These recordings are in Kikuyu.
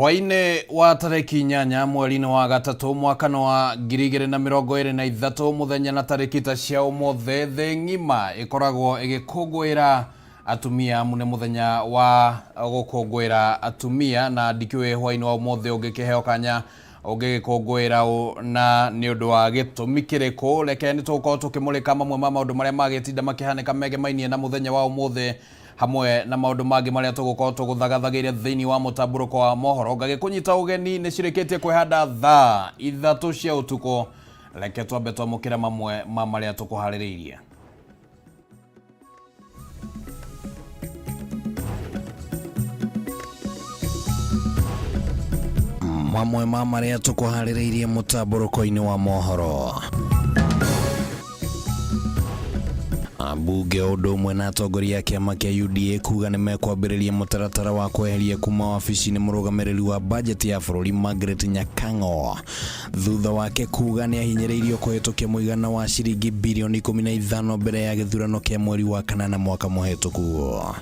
Hwaĩ-inĩ wa tarĩki 8 mweri-inĩ wa gatatũ mwaka wa 2023, mũthenya na tarĩki ta cia ũmũthĩ, thĩ ng'ima ĩkoragwo ĩgĩkũngũĩra atumia, amu nĩ mũthenya wa gũkũngũĩra atumia. Na ndikĩũĩ hwaĩ-inĩ wa ũmũthĩ ũngĩkĩheo kanya ũngĩgĩkũngũĩra ũ na nĩ ũndũ wa gĩtũmi kĩrĩkũ. Reke nĩ tũgũkorwo tũkĩmũrĩka mamwe ma maũndũ marĩa magĩtinda makĩhanĩka megemainie na mũthenya wa ũmũthĩ, hamwe na maũndũ mangĩ marĩa tũgũkorwo tũgũthagathagĩire thĩinĩ wa mũtambũrũko wa mohoro. Ngagĩkũnyita ũgeni, nĩ cirĩkĩtie kwĩhanda thaa 3 cia ũtukũ. Reke twambe twamũkĩre mamwe ma marĩa tũkũharĩrĩirie. Mamwe ma marĩa tũkũharĩrĩirie mũtambũrũko-inĩ wa mohoro: ambunge o ũndũ ũmwe na atongoria a kĩama kĩa UDA kuga nĩ mekwambĩrĩria mũtaratara wa kweheria kuma wabici-inĩ mũrũgamĩrĩri wa bajeti ya bũrũri Margaret Nyakang'o, thutha wake kuga nĩ ahinyĩrĩirio kũhĩtũkia mũigana wa ciringi birioni 15 mbere ya gĩthurano kĩa mweri wa kanana mwaka mũhĩtũku.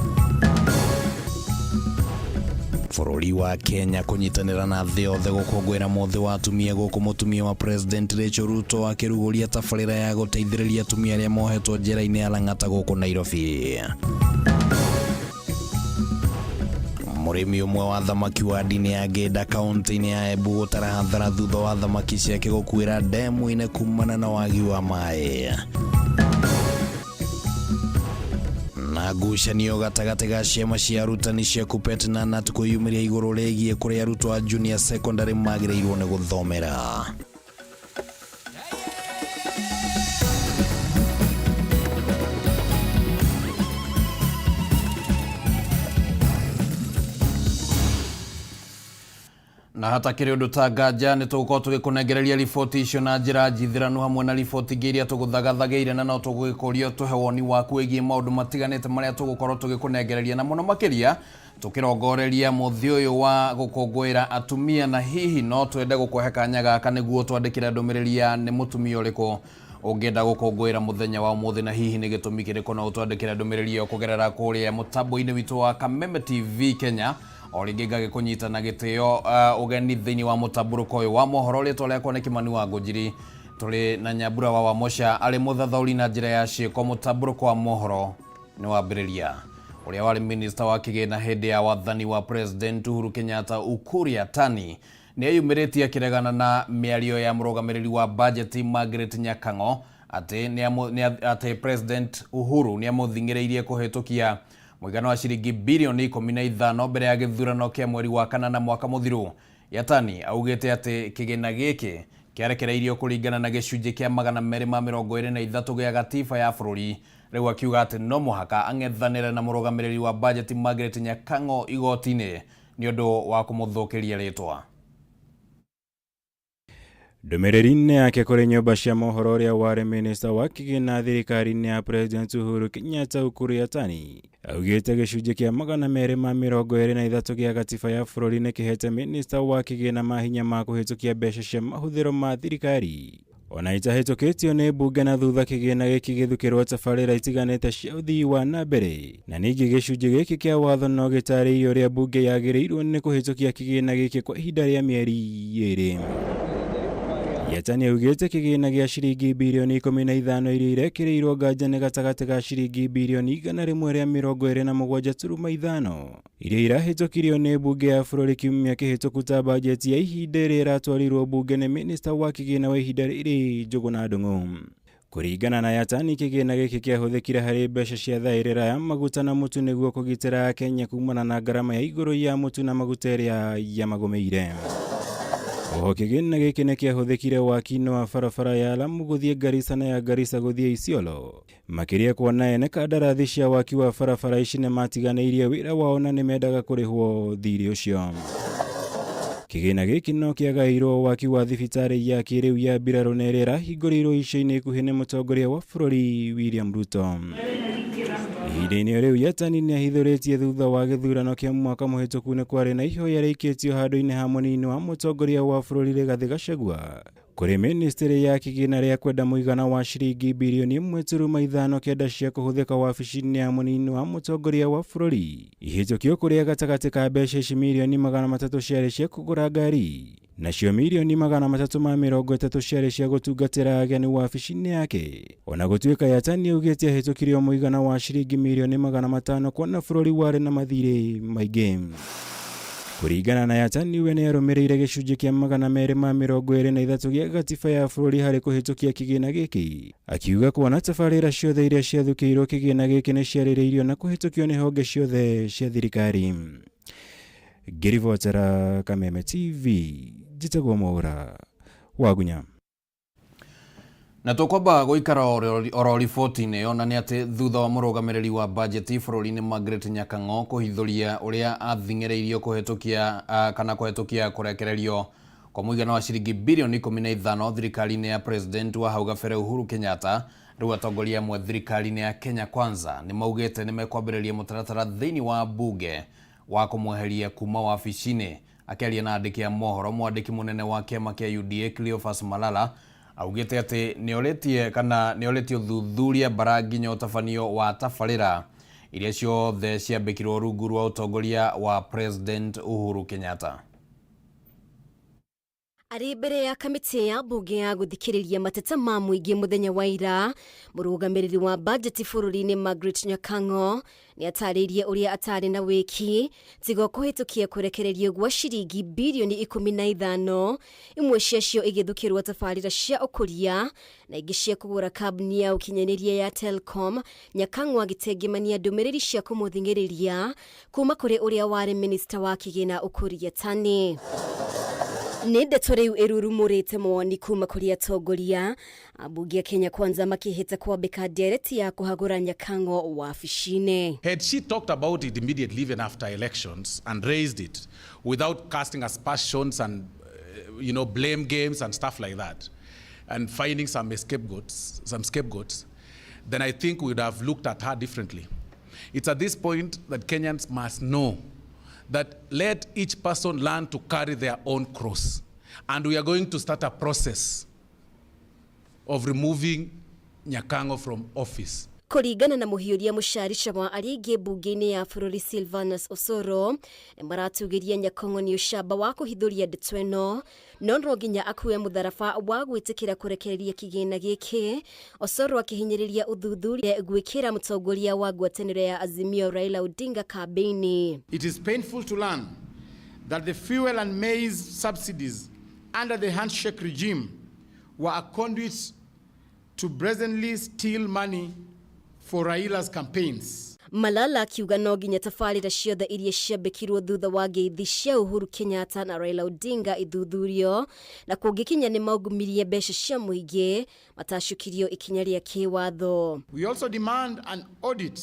Bũrũri wa Kenya kũnyitanĩra na thĩ yothe gũkũngũĩra mũthĩ wa atumia, gũkũ mũtumia wa President Rachel Ruto akĩrugũria tabarĩra ya gũteithĩrĩria atumia arĩa mohetwo njera-inĩ ya Lang'ata gũkũ Nairobi. Mũrĩmi ũmwe wa thamaki wa ndini ya Ngĩnda kaunti-inĩ ya Embu gũtara hathara thutha wa thamaki ciake gũkuĩra ndemu-inĩ kumana na wagi wa maĩ. Na ngucanio gatagatĩ ga ciama cia arutani cia KUPPET na KNUT kwĩyumĩria igũrũ rĩgiĩ kũrĩa arutwo a junior secondary magĩrĩirwo nĩ gũthomera. Na hatakĩrĩ ũndũ ta nganja, nĩ tũgũkorwo tũgĩkũnengereria riboti icio na njĩra njithĩranu, hamwe na riboti ingĩ iria tũgũthagathagĩire. Na no tũgũgĩkũria tũhe woni waku wĩgiĩ maũndũ matiganĩte marĩa tũgũkorwo tũgĩkũnengereria, na mũno makĩria tũkĩrongoreria mũthĩ ũyũ wa gũkũngũĩra atumia. Na hihi no twende gũkũhe kanya gaka nĩguo twandĩkĩre ndũmĩrĩri ya nĩ mũtumia ũrĩkũ ũngĩenda gũkũngũĩra mũthenya wa ũmũthĩ, na hihi nĩ gĩtũmi kĩrĩkũ. No ũtwandĩkĩre ndũmĩrĩri ĩyo kũgerera kũrĩa mũtambo-inĩ witũ wa Kameme TV Kenya. O rĩngĩ ngagĩkũnyita na gĩtĩo ũgeni thĩinĩ wa mũtambũrũko ũyũ wa mohoro. Rĩtwa rĩakwa nĩ Kĩmani wa Ngũnjiri, tũrĩ na Nyambura wa Wamosha arĩ mũthathaũri na njĩra ya ciĩko. Mũtambũrũko wa mohoro nĩ wambĩrĩria. Ũrĩa warĩ minista wa kĩgĩna hĩndĩ ya wathani wa President Uhuru Kenyatta, Ukur Yatani, nĩ eyumĩrĩtie akĩregana na mĩario ya mũrũgamĩrĩri wa bajeti Margaret Nyakang'o atĩ President Uhuru nĩ amũthing'ĩrĩirie kũhĩtũkia mũigana wa ciringi birioni 15 mbere ya gĩthurano kĩa mweri wa kanana mwaka mũthiru. Yatani augĩte atĩ kĩgĩna gĩkĩ kĩarekereirio kũringana na gĩcunjĩ kĩa 223 gĩa gatiba ya bũrũri. Rĩu akiuga atĩ no mũhaka ang'ethanĩre na mũrũgamĩrĩri wa bajeti Margaret Nyakang'o igoti-inĩ nĩ ũndũ wa kũmũthũkĩria rĩtwa. Ndũmĩrĩri-inĩ yake kũrĩ nyũmba cia mohoro, ũrĩa warĩ minista wa kĩgĩna thirikari-inĩ ya President Uhuru Kenyatta, Ukur Yatani, augĩte gĩcunjĩ kĩa 223 gĩa gatiba ya bũrũri nĩ kĩhete minista wa kĩgĩna mahinya ma kũhĩtũkia mbeca cia mahũthĩro ma thirikari ona itahĩtũkĩtio nĩ mbunge, na thutha kĩgĩna gĩkĩ gĩthukĩrwo tabarĩra itiganĩte cia ũthii wa na mbere. Na ningĩ gĩcunjĩ gĩkĩ kĩa watho no gĩtarĩirie ũrĩa mbunge yagĩrĩirwo nĩ kũhĩtũkia kĩgĩna gĩkĩ kwa ihinda rĩa mĩeri 2. Yatani augĩte kĩgĩna gĩa ciringi birioni 15 iria irekĩrĩirwo nganja nĩ gatagatĩ ga ciringi birioni 127.5 iria irahĩtũkirio nĩ mbunge ya bũrũri kiumia kĩhĩtũku ta bajeti ya ihinda ĩrĩa ĩratwarirwo mbunge nĩ minista wa kĩgĩna wa ihinda rĩrĩ Njũgũna Ndung'u. Kũringana na Yatani, kĩgĩna gĩkĩ kĩahũthĩkire harĩ mbeca cia thaĩrĩra ya maguta na mũtu nĩguo kũgitĩra Akenya kumana na ngarama ya igũrũ ya mũtu na maguta ĩrĩa yamagũmĩire. Oho kĩgĩna gĩkĩ nĩ kĩahũthĩkire waki-inĩ wa barabara ya Lamu gũthiĩ Garissa na ya Garissa gũthiĩ Isiolo. Makĩria kuona ene kandarathi cia waki wa barabara ici nĩ matiganĩirie wĩra wao na nĩ mendaga kũrĩhwo thirĩ ũcio. Kĩgĩna gĩkĩ no kĩagaĩirwo waki wa thibitarĩ ya kĩrĩu ya mbirarũ na ĩrĩa ĩrahingũrĩirwo ica-inĩ ikuhĩ nĩ mũtongoria wa bũrũri William Ruto. Ihinda-inĩ rĩu Yatani nĩ ahithũrĩtie thutha wa gĩthurano kĩa mwaka mũhĩtũku nĩ kwarĩ na ihoya rĩikĩtio handũ-inĩ ha mũnini wa mũtongoria wa bũrũri Rigathĩ Gachagua. Kũrĩ ministry ya kĩgĩna rĩa kwenda mũigana wa ciringi birioni 1.59 cia kũhũthĩka wabici-inĩ ya mũnini wa mũtongoria wa bũrũri. Ihĩtũkio kũrĩa gatagatĩ ka mbeca ici mirioni 300 ciarĩ cia kũgũra ngari, nacio mirioni 330 ciarĩ cia gũtungatĩra ageni wabici-inĩ yake. Ona gũtuĩka Yatani augĩte ahĩtũkirio mũigana wa ciringi mirioni 500 kuona bũrũri warĩ na mathirĩ maingĩ. Kũringana na Yatani, we nĩarũmĩrĩire gĩcunjĩ kĩa 223 gĩa gatiba ya bũrũri harĩ kũhĩtũkia kĩgĩna gĩkĩ, akiuga kuona tabarĩra ciothe iria ciathukĩirwo kĩgĩna gĩkĩ nĩ ciarĩrĩirio na kũhĩtũkio nĩ honge ciothe cia thirikari. Ngĩribotera Kameme TV, njĩtagwo Mwaura Wagunya. Na tũkwamba gũikara oro riboti-inĩ ĩyo, na nĩ atĩ thutha wa mũrũgamĩrĩri wa bajeti bũrũri-inĩ Margaret Nyakang'o kũhithũria ũrĩa athing'ĩrĩirio kũhĩtũkia kana kũhĩtũkia kũrekererio kwa mũigana wa ciringi birioni 15 thirikari-inĩ ya president wa hau gabere Uhuru Kenyatta, rĩu atongoria amwe thirikari-inĩ ya Kenya Kwanza nĩ maugĩte nĩ mekwambĩrĩria mũtaratara thĩinĩ wa bunge wa kũmweheria kuma wabici-inĩ. Akĩaria na andĩki a mohoro, mwandĩki mũnene wa kĩama kĩa UDA Cleophas Malala augĩte atĩ nĩorĩtie kana nĩorĩtie ũthuthuria bara nginya ũtabanio wa tabarĩra iria ciothe ciambĩkirwo rungu rwa ũtongoria wa President Uhuru Kenyatta. Arĩ mbere ya kamĩtĩ ya mbunge ya gũthikĩrĩria mateta ma mũingĩ mũthenya wa ira, mũrũgamĩrĩri wa bajeti bũrũri-inĩ Margaret Nyakang'o nĩ atarĩirie ũrĩa atarĩ na wĩki tiga kũhĩtũkia kũrekererio gwa ciringi birioni 15, imwe ciacio igĩthukĩrwo tabarĩra cia ũkũria na ingĩ cia kũgũra kambuni ya ũkinyanĩria ya Telcom. Nyakang'o agĩtengemania ndũmĩrĩri cia kũmũthing'ĩrĩria kuma kũrĩ ũrĩa warĩ minista wa kĩgĩna Ukur Yatani. Nĩ ndeto rĩu ĩrurumũrĩte mawoni kuma kũrĩ atongoria ambunge a Kenya Kwanza makĩhĩta kwambĩka ndereti ya kũhagũra Nyakang'o wabici-inĩ. Had she talked about it immediately, even after elections, and raised it without casting aspersions and blame games and stuff like that, and finding some scapegoats, then I think we would have looked at her differently. It's at this point that Kenyans must know that let each person learn to carry their own cross. And we are going to start a process of removing Nyakang'o from office. Kũringana na mũhiũria mũcarica wa arĩa aingĩ mbunge-inĩ ya bũrũri Silvanus Osoro, nĩ maratugĩria Nyakang'o nĩ ũcamba wa kũhithũria ndeto ĩno, no no nginya akue mũtharaba wa gwĩtĩkĩra kũrekereria kĩgĩna gĩkĩ. Osoro akĩhinyĩrĩria ũthuthuria gwĩkĩra mũtongoria wa ngwatanĩro ya Azimio Raila Odinga kambĩini. It is painful to learn that the fuel and maize subsidies under the handshake regime were a conduit to brazenly steal money for Raila's campaigns. Malala akiuga no nginya tabarĩra ciothe iria ciambĩkirwo thutha wa ngeithi cia Uhuru Kenyatta na Raila Odinga ithuthurio, na kũngĩkinya nĩ maugumirie mbeca cia mũingĩ matacukirio ikinya rĩa kĩwatho. We also demand an audit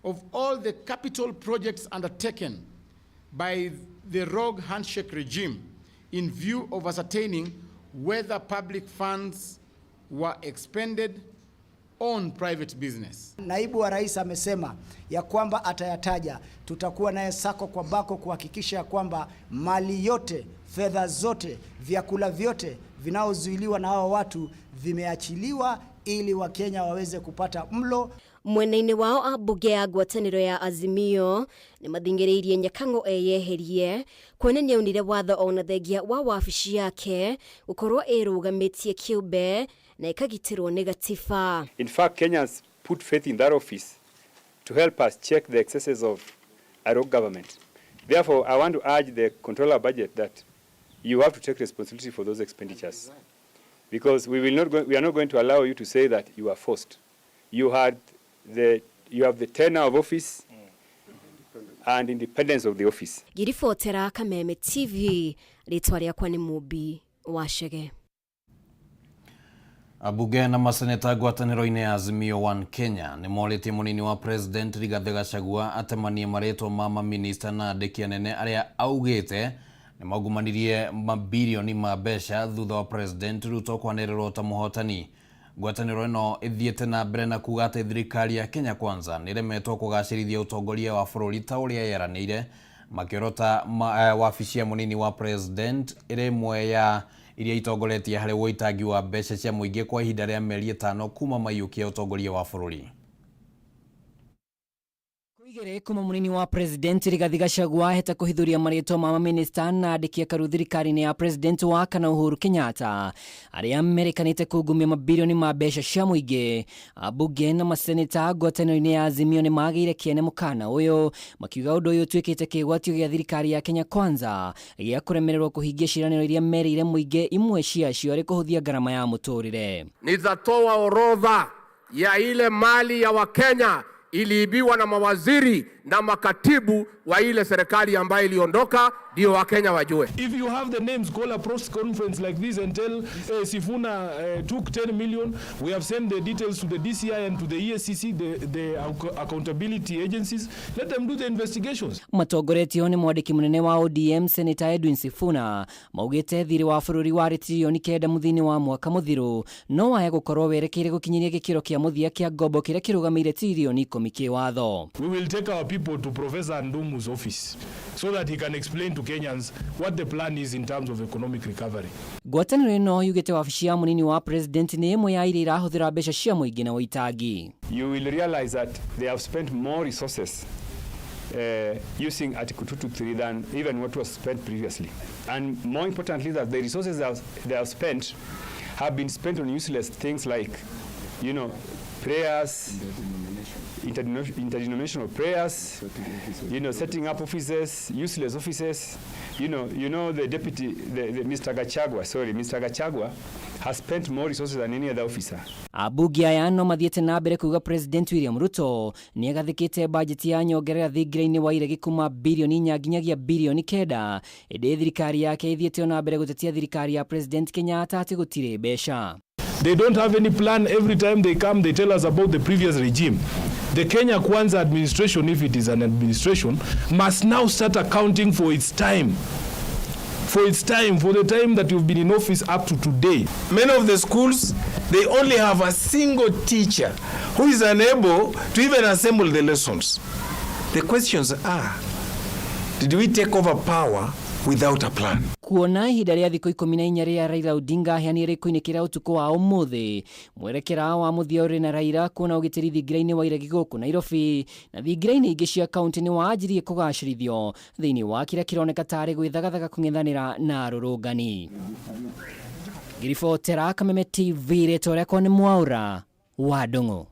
of all the capital projects undertaken by the rogue handshake regime in view of ascertaining whether public funds were expended on private business. Naibu wa Rais amesema ya kwamba atayataja. Tutakuwa naye sako kwa bako kuhakikisha ya kwamba mali yote, fedha zote, vyakula vyote vinaozuiliwa na hawa watu vimeachiliwa ili Wakenya waweze kupata mlo. Mwena-inĩ wao, ambunge ya ngwatanĩro ya Azimio nĩ mathing'ĩrĩirie Nyakang'o eyeherie kuona nĩaunire watho ona thengia wa wabici yake gũkorwo ĩrũgamĩtie kĩũmbe na ĩkagitĩrwo nĩ gatiba. In fact, Kenyans put faith in that office to help us check the excesses of a rogue government. Therefore, I want to urge the Controller of Budget that you have to take responsibility for those expenditures. Because we are not going to allow you to say that you are forced. You have the tenure of office and independence of the office. Ngĩribotera Kameme TV, rĩtwa rĩakwa nĩ Mũmbi wa Chege. Ambunge na maseneta ngwatanĩro-inĩ ya Azimio One Kenya nĩ morĩtie mũnini wa president Rigathĩ Gachagua atemanie marĩtwa ma maminista na andĩki anene arĩa augĩte nĩ maungumanirie mabirioni ma mbeca thutha wa President Ruto kwanĩrĩrwo ta mũhotani. Ngwatanĩro ĩno ĩthiĩte na mbere na kuga atĩ thirikari ya Kenya Kwanza nĩ ĩremetwo kũgacĩrithia ũtongoria wa bũrũri ta ũrĩa yeranĩire, makĩorota wabici ya mũnini wa president ĩrĩ ĩmwe ya iria itongoretie harĩ wũitangi wa mbeca cia mũingĩ kwa ihinda rĩa mĩeri 5 kuma maiyũkia ũtongoria wa bũrũri. Igere kuma munini wa president Rigathi Gachagua aheta kuhithuria marĩtwa ma maminista na andĩki akaru thirikari-inĩ ya president wa kana Uhuru Kenyatta arĩa merekanĩte kungumia mabirioni ma mbeca cia mũingĩ. Ambunge na maseneta ngwatanĩro-inĩ ya Azimio nĩ magĩire kĩene mũkana ũyũ, makiuga ũndũ ũyũ ũtuĩkĩte kĩgwatio gĩa thirikari ya Kenya Kwanza gĩa kũremererwo kũhingia ciĩranĩro iria merĩire mũingĩ, imwe ciacio arĩ kũhũthia ngarama ya mũtũrĩre. Nitatoa orodha ya ile mali ya Wakenya iliibiwa na mawaziri na makatibu wa ile serikali ambayo iliondoka, ndio Wakenya wajue. If you have the names, call a press conference like this and tell Sifuna took 10 million. We have sent the details to the DCI and to the EACC, the accountability agencies. Let them do the investigations. Matongoretio nĩ mwandĩki mũnene wa ODM Senator Edwin Sifuna maugĩte thirĩ wa bũrũri warĩ tririoni 9 mũthia-inĩ wa mwaka mũthiru, no waya gũkorwo werekeire gũkinyiria gĩkĩro kĩa mũthia kĩa ngombo kĩrĩa kĩrũgamĩire tririoni 10 kĩwatho. We will take our people to Professor Ndung'u's office so that he can explain to Kenyans what the plan is in terms of economic recovery. Ngwatanĩro ĩno yugĩte wabici ya mũnini wa president nĩ ĩmwe ya iria irahũthĩra mbeca cia mũingĩ na ũitangi. You will realize that they have spent more resources using Article 223 than even what was spent previously. And more importantly, that the resources they have spent have been spent on useless things like, you know, prayers, interdenominational prayers, you know, setting up offices, useless offices. You know the deputy, the Mr. Gachagua, sorry, Mr. Gachagua has spent more resources than any other officer. Abunge aya no mathiĩte na mbere kuuga President William Ruto nĩ agathĩkĩte bajeti ya nyongerera thingira-inĩ wa iregi kuma birioni 4 nginyagia birioni 9, ĩndĩ thirikari yake ĩthiĩte ona mbere gũtetia thirikari ya President Kenyatta atĩ gũtirĩ mbeca. They don't have any plan. Every time they come, they tell us about the previous regime. The Kenya Kwanza administration, if it is an administration, must now start accounting for its time. For its time, for the time that you've been in office up to today. Many of the schools, they only have a single teacher who is unable to even assemble the lessons. The questions are, did we take over power without a plan? Kuona ihinda rĩa thikũ 14 rĩa Raila Odinga aheanire rĩkoinĩkĩra ũtukũ wa ũmũthĩ, mwerekera wa mũthia ũrĩ na Raila kuona ũgitĩri thingira-inĩ wa iregi gũkũ Nairobi na thingira-inĩ ingĩ cia kaunti nĩ wanjirie kũgacĩrithio thĩinĩ wa kĩrĩa kĩroneka tarĩ gwĩthagathaga kũng'ethanĩra na arũrũngani. Ngĩribotera Kameme TV, rĩtwa rĩakwa nĩ Mwaura wa Ndung'u.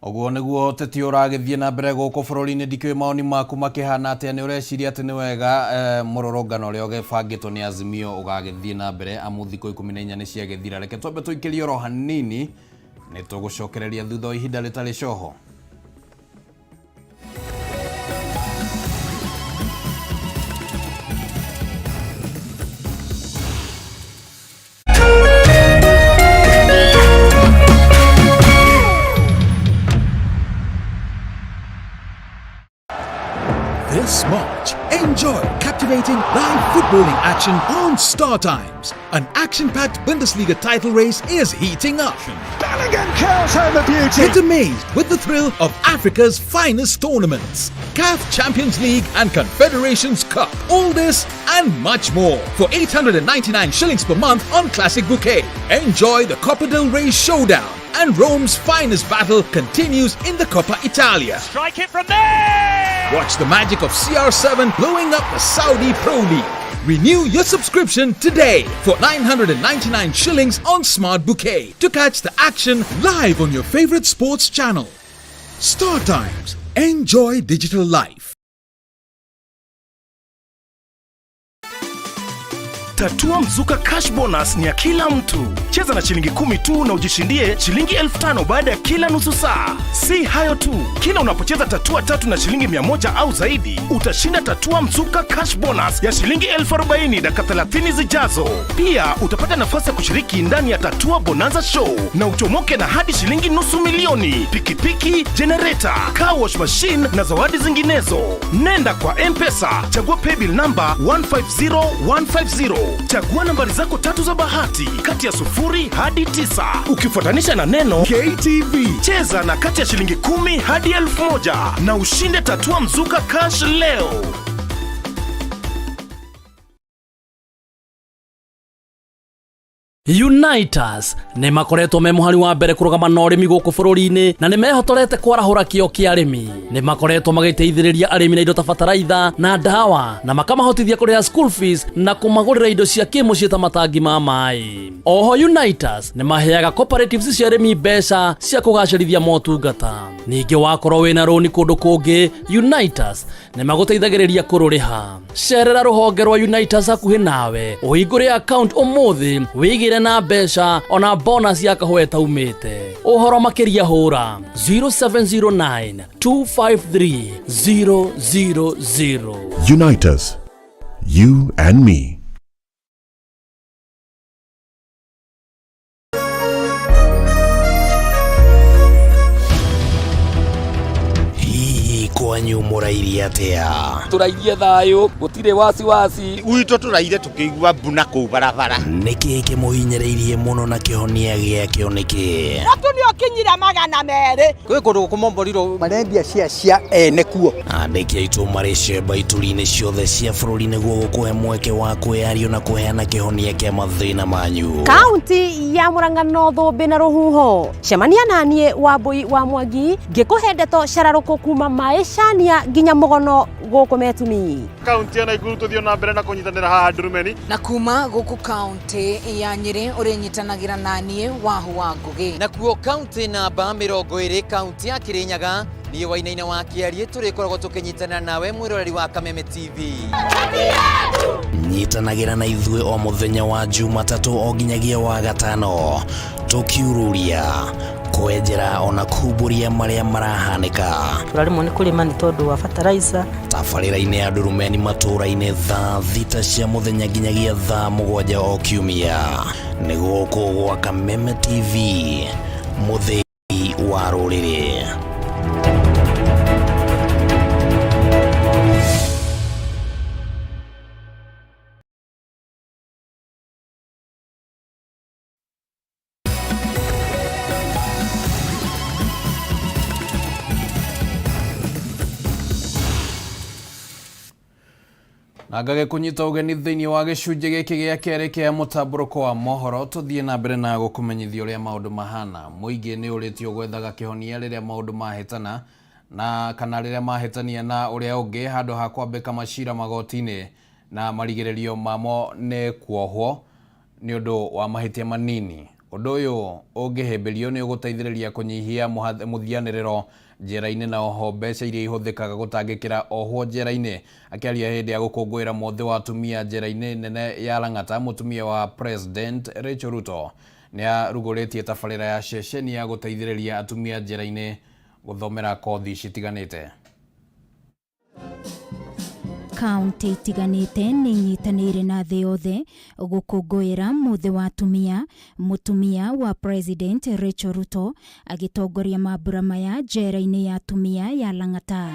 Ũguo nĩguo ũteti ũragĩthiĩ na mbere gũkũ bũrũri-inĩ. Ndikĩũĩ maoni maku makĩhana atĩa, nĩ ũreciria atĩ nĩ wega mũrũrũngano ũrĩa ũgĩbangĩtwo nĩ Azimio ũgagĩthiĩ na mbere amu thikũ 14 nĩ ciagĩthira. Reke twambe tũikĩrie oro hanini, nĩ tũgũcokereria thutha wa ihinda rĩtarĩ coho. This March, enjoy captivating live footballing action on Star Times. An action-packed Bundesliga title race is heating up. Bellingham curls home a beauty. Get amazed with the thrill of Africa's finest tournaments, CAF Champions League and Confederations Cup. All this and much more for 899 shillings per month on Classic Bouquet. Enjoy the Copa del Rey showdown, and Rome's finest battle continues in the Coppa Italia. Strike it from there! Watch the magic of CR7 blowing up the Saudi Pro League. Renew your subscription today for 999 shillings on Smart Bouquet to catch the action live on your favorite sports channel. Star Times. Enjoy digital life. Tatua Mzuka Cash Bonus ni ya kila mtu. Cheza na shilingi 10 tu na ujishindie shilingi 5,000 baada ya kila nusu saa. Si hayo tu, kila unapocheza tatua 3 na shilingi 100 au zaidi, utashinda Tatua Mzuka Cash Bonus ya shilingi 40,000 dakika 30 zijazo. Pia utapata nafasi ya kushiriki ndani ya Tatua Bonanza Show na uchomoke na hadi shilingi 500,000, pikipiki, generator, car wash machine na zawadi zinginezo. Nenda kwa M-Pesa, chagua paybill number 150150. Chagua nambari zako 3 za bahati kati ya 0 hadi 9 ukifuatanisha na neno KTV. Cheza na kati ya shilingi 10 hadi 1,000 na ushinde Tatua Mzuka Cash leo. Unitas nĩ makoretwo me mũhari wa mbere kũrũgama na ũrĩmi gũkũ bũrũri-inĩ na nĩ mehotorete kwarahũra kĩo kĩa arĩmi. Nĩ makoretwo magĩteithĩrĩria arĩmi na indo ta bataraitha na ndawa na makamahotithia kũrĩha school fees na kũmagũrĩra indo cia kĩmũciĩ ta matangi ma maĩ. Oho Unitas nĩ maheaga cooperatives cia arĩmi mbeca cia kũgacĩrithia motungata. Ningĩ wakorwo wĩna rũni kũndũ kũngĩ, Unitas nĩ magũteithagĩrĩria kũrũrĩha. Cerera rũhonge rwa Unitas hakuhĩ nawe ũhingũre account ũmũthĩ wĩigĩre na mbeca ona bonus ya kahũa ĩtaumĩte. Ũhoro makĩria hũra 0709 253 000. Unite us, you and me. Hihi kwanyu mũrairie atĩa? Tũrairie thayũ, gũtirĩ wasiwasi. Gwitũ tũraire tũkĩigua mbu na kũu barabara. Nĩkĩ kĩmũhinyĩrĩirie mũno na kĩhonia gĩakĩo nĩkĩ? Mũtu nĩ ũkinyire 200. Kwĩ kũndũ gũkũmomborirwo marendia cia cia ene kuo. Andĩki aitũ marĩ cemba ituri-inĩ ciothe cia bũrũri nĩguo gũkũhe mweke wa kwĩyario na kũheana kĩhonia kĩa mathĩna manyu. Kaunti ya Murang'a no thũmbĩ na rũhuho. Cemania naniĩ Wambui wa Mwangi ngĩkũhe ndeto cararũkũ kuma maĩcania nginya mũgono gũkũ Metumi. Kaunti ya Nakuru tuthiĩ na mbere na kũnyitanĩra haha Ndurumeni. Na kuma gũkũ kaunti ya Nyĩrĩ ũrĩnyitanagĩra naniĩ Wahu wa Ngũgĩ. Nakuo kaunti namba 20 kaunti ya Kirinyaga niĩ Wainaina wa Kĩariĩ tũrĩkoragwo tũkĩnyitanĩra nawe mwĩroreri wa Kameme TV. Nyitanagĩra na ithuĩ o mũthenya wa Jumatatũ o nginyagia wa gatano tũkiururia kwenjera ona kumbũria marĩa marahanĩka. Tũraremwo nĩ kũrĩma nĩ tondũ wa fertilizer. Tabarĩra-inĩ ya Ndurumeni matũũra-inĩ thaa 6 cia mũthenya nginyagia thaa 7 o kiumia. Nĩ gũkũ gwa Kameme TV, mũthĩgi wa rũrĩrĩ. Na ngagĩkũnyita ũgeni thĩinĩ wa gĩcunjĩ gĩkĩ gĩa kerĩ kĩa mũtambũrũko wa mohoro tũthiĩ na mbere na gũkũmenyithia ũrĩa maũndũ mahana. Mũingĩ nĩ ũrĩtio gwethaga kĩhonia rĩrĩa maũndũ mahĩtana na kana rĩrĩa mahĩtania na ũrĩa ũngĩ handũ ha kwambĩka macira magoti-inĩ na marigĩrĩrio mamo nĩ kuohwo nĩ ũndũ wa mahĩtia manini. Ũndũ ũyũ ũngĩhĩmbĩrio nĩ ũgũteithĩrĩria kũnyihia mũthianĩrĩro njera-inĩ na oho mbeca iria ihũthĩkaga gũtangĩkĩra ohwo njera-inĩ. Akĩaria hĩndĩ ya gũkũngũĩra mũthĩ wa atumia njera-inĩ nene ya Lang'ata, mũtumia wa President Rachel Ruto nĩ arugũrĩtie tabarĩra ya ceceni ya gũteithĩrĩria atumia njera-inĩ gũthomera kothi citiganĩte. Kaunti itiganĩte nĩ inyitanĩire na thĩ yothe gũkũngũĩra mũthĩ wa atumia. Mũtumia wa President Rachel Ruto agĩtongoria mambura maya njera-inĩ ya atumia ya Lang'ata.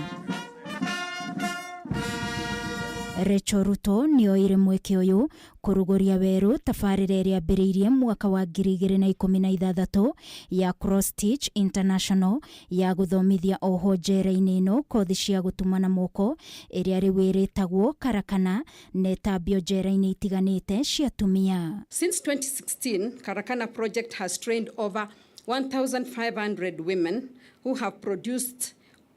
Rachel Ruto nĩ oire mweke ũyũ kũrugũria werũ tabarĩra ĩrĩa ambĩrĩirie mwaka wa 2016 ya Cross Stitch International ya gũthomithia oho njera-inĩ ĩno kothi cia gũtuma na moko ĩrĩa rĩu ĩrĩtagwo Karakana na ĩtambio njera-inĩ itiganĩte cia atumia. Since 2016, Karakana project has trained over 1,500 women who have produced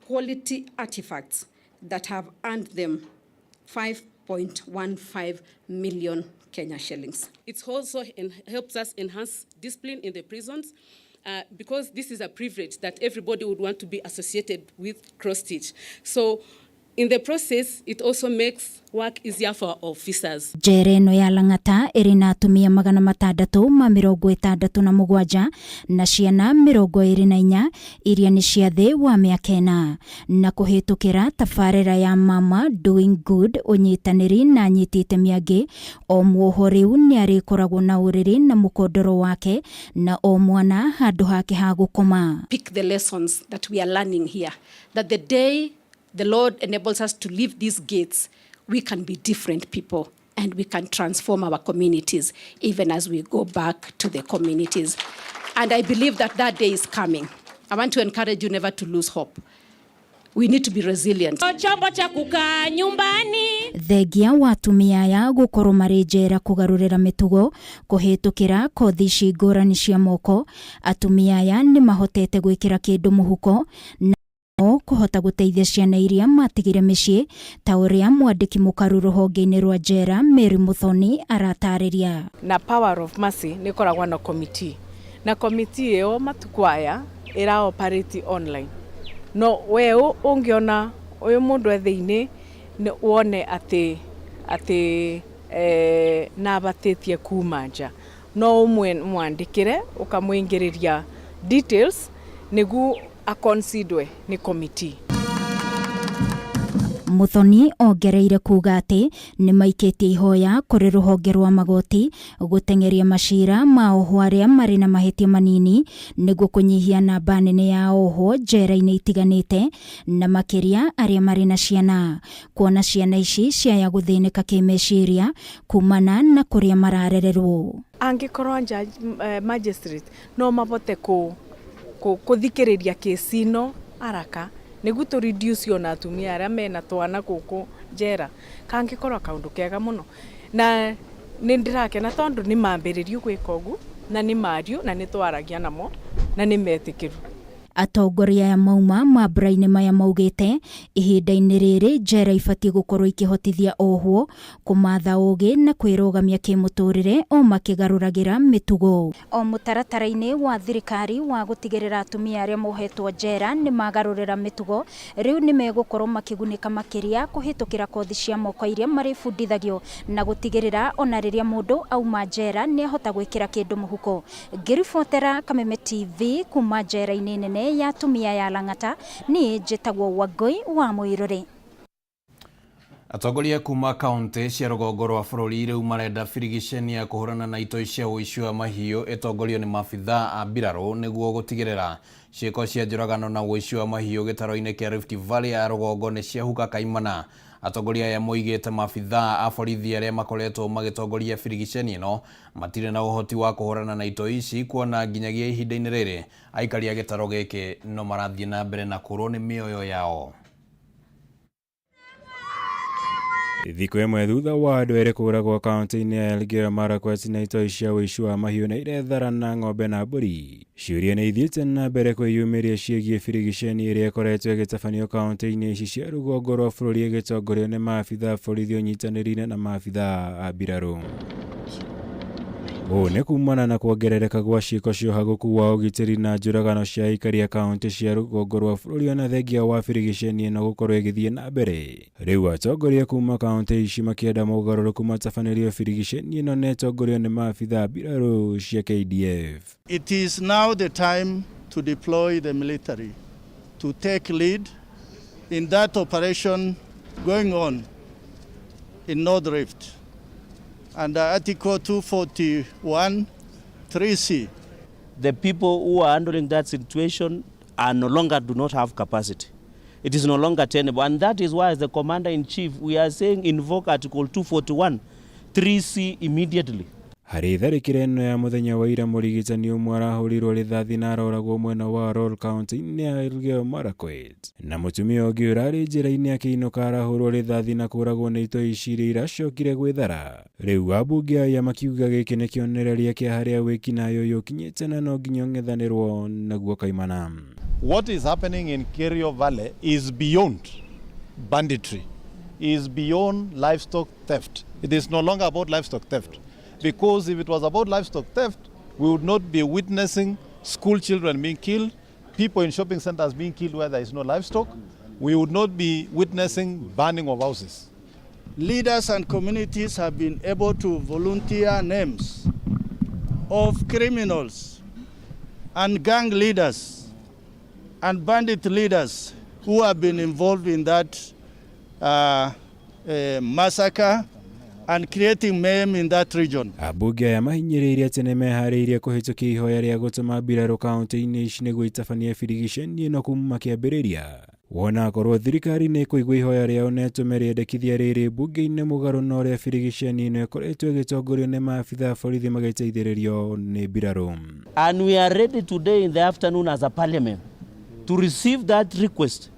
quality artifacts that have earned them 5.15 million Kenya shillings. It also helps us enhance discipline in the prisons, because this is a privilege that everybody would want to be associated with cross stitch. So in the process, it also makes work easier for officers. Njera ĩno ya Lang'ata ĩrĩ na atumia 667 na ciana 24 iria nĩ cia thĩ wa mĩaka 4 na kũhĩtũkĩra tabarĩra ya Mama Doing Good ũnyitanĩri na anyiti itemi angĩ. O muoho rĩu nĩ arĩkoragwo na ũrĩrĩ na mũkondoro wake na o mwana handũ hake ha gũkoma. Pick the lessons that we are learning here, that the day the Lord enables us to leave these gates, we can be different people and we can transform our communities even as we go back to the communities. And I believe that that day is coming. I want to encourage you never to lose hope. We need to be resilient. Chombo cha kukaa nyumbani. Thengia wa atumia aya gũkorwo marĩ njera kũgarũrĩra mĩtugo kũhĩtũkĩra kothi ici ngũrani cia moko, atumia aya nĩ mahotete gwĩkĩra kĩndũ mũhuko na kũhota gũteithia ciana iria matigire mĩciĩ ta ũrĩa mwandĩki mũkaru rũhonge-inĩ rwa njera Mary Muthoni aratarĩria. Na Power of Mercy nĩ ĩkoragwo na committee, na committee ĩyo matukũ aya ĩra operate online. No we ũngĩona ũyũ mũndũ e thĩinĩ wone atĩ atĩ nabatĩtie kuma nja, no ũmwandĩkĩre ũkamũingĩrĩria details nĩguo aconsiderwe nĩ committee. Muthoni ongereire kuga atĩ nĩ maikĩtie ihoya kũrĩ rũhonge rwa magoti gũteng'eria macira ma ohwo arĩa marĩ na mahĩtia manini nĩguo kũnyihia namba nene ya ohwo njera-inĩ itiganĩte na makĩria arĩa marĩ na ciana, kuona ciana ici ciaya gũthĩnĩka kĩmeciria kumana na kũrĩa mararererwo. Angĩkorwo magistrate no mabote kũthikĩrĩria kesi ĩno araka nĩguo tũ reduce ona atumia arĩa mena twana gũkũ njera, kangĩkorwo kaũndũ kega mũno. Na nĩ ndĩrakena tondũ nĩ mambĩrĩrio gwĩka ũguo na nĩ mario na nĩ twaragia namo na nĩ metĩkĩru. Atongoria aya mauma mambura-inĩ maya maugĩte ihinda-inĩ rĩrĩ njera ibatiĩ gũkorwo ikĩhotithia ohwo kũmatha ũgĩ na kwĩrũgamia kĩmũtũrĩre o makĩgarũragĩra mĩtugo. O mũtaratara-inĩ wa thirikari wa gũtigĩrĩra atumia arĩa mohetwo njera nĩ magarũrĩra mĩtugo, rĩu nĩ megũkorwo makĩgunĩka makĩria kũhĩtũkĩra kothi cia moko iria marĩbundithagio na gũtigĩrĩra ona rĩrĩa mũndũ auma njera nĩ ahota gwĩkĩra kĩndũ mũhuko. Ngĩribotera Kameme TV kuma njera-inĩ nene ya atumia ya Lang'ata, niĩ njĩtagwo Wangũi wa Mũirũrĩ. Atongoria kuma kaunti cia rũgongo rwa bũrũri rĩu marenda birigiceni ya kũhũrana na itoi cia ũici wa mahiũ ĩtongorio nĩ maabithaa a mbirarũ nĩguo gũtigĩrĩra ciĩko cia njũragano na ũici wa mahiũ gĩtaro-inĩ kĩa Rift Valley ya rũgongo nĩ ciahuka kaimana. Atongoria aya moigĩte maabithaa a borithi arĩa makoretwo magĩtongoria birigiceni ĩno matirĩ na ũhoti wa kũhũrana na itoi ici, kuona nginyagia ihinda-inĩ rĩrĩ aikari a gĩtaro gĩkĩ no marathiĩ na mbere na kũrwo nĩ mĩoyo yao. Thikũ ĩmwe thutha wa andũ erĩ kũũragwo kaunti-inĩ ya Elgeyo Marakwet na itoi cia ũici wa mahiũ na irethara na ng'ombe na mbũri, ciũria nĩ ithiĩte na mbere kwĩyumĩria ciĩgiĩ birigiceni ĩrĩa ĩkoretwo ĩgĩtabanio kaunti-inĩ ici cia rũgongo rwa bũrũri ĩgĩtongorio nĩ maabithaa a borithi ũnyitanĩri-inĩ na maabithaa a mbirarũ. Ũũ nĩ kumana na kuongerereka gwa ciĩko cia ũhagũku wa ũgitĩri na njũragano cia aikari a kaunti cia rũgongo rwa bũrũri ona thengia wa birigiceni ĩno gũkorwo ĩgĩthiĩ na mbere. Rĩu atongoria kuma kaunti ici makĩenda mogarũrũku matabanĩrio birigiceni ĩno na ĩtongorio nĩ maabithaa mbirarũ cia KDF. It is now the time to deploy the military to take lead in that operation going on in North Rift. Under Article 241 3C. The people who are handling that situation are no longer do not have capacity. It is no longer tenable, and that is why, as the Commander-in-Chief, we are saying invoke Article 241 3C immediately. Harĩ tharĩkĩra ĩno ya mũthenya wa ira, mũrigitani ũmwe arahũrirwo rithathi na aroragwo mwena wa Arror kaunti-inĩ ya Elgeyo Marakwet, na mũtumia ũngĩ ũrarĩ njĩra-inĩ akĩinũka arahũrwo rithathi na kũragwo nĩ itoi ici iria iracokire gwĩthara. Rĩu ambunge aya makiuga gĩkĩ nĩ kĩonereria kĩa harĩa wĩkinaĩ ũyũ ũkinyĩte na no nginya ũng'ethanĩrwo naguo kaimana. What is happening in Kerio Valley is beyond banditry, is beyond livestock theft. It is no longer about livestock theft, because if it was about livestock theft, we would not be witnessing school children being killed, people in shopping centers being killed where there is no livestock. We would not be witnessing burning of houses. Leaders and communities have been able to volunteer names of criminals and gang leaders and bandit leaders who have been involved in that massacre and creating mayhem in that region. Ambunge aya mahinyĩrĩirie atĩ nĩ meharĩirie kũhĩtũkia ihoya rĩa gũtũma mbirarũ kaunti-inĩ ici nĩguo itabanie birigiceni ĩno kuma kĩambĩrĩria. Wona akorwo thirikari nĩ ĩkũigua ihoya rĩao na ĩtũme rĩendekithia rĩrĩ mbunge-inĩ mũgarũ na ũrĩa birigiceni ĩno ĩkoretwo ĩgĩtongorio nĩ maabithaa a borithi magĩteithĩrĩrio nĩ mbirarũ. And we are ready today in the afternoon as a parliament to receive that request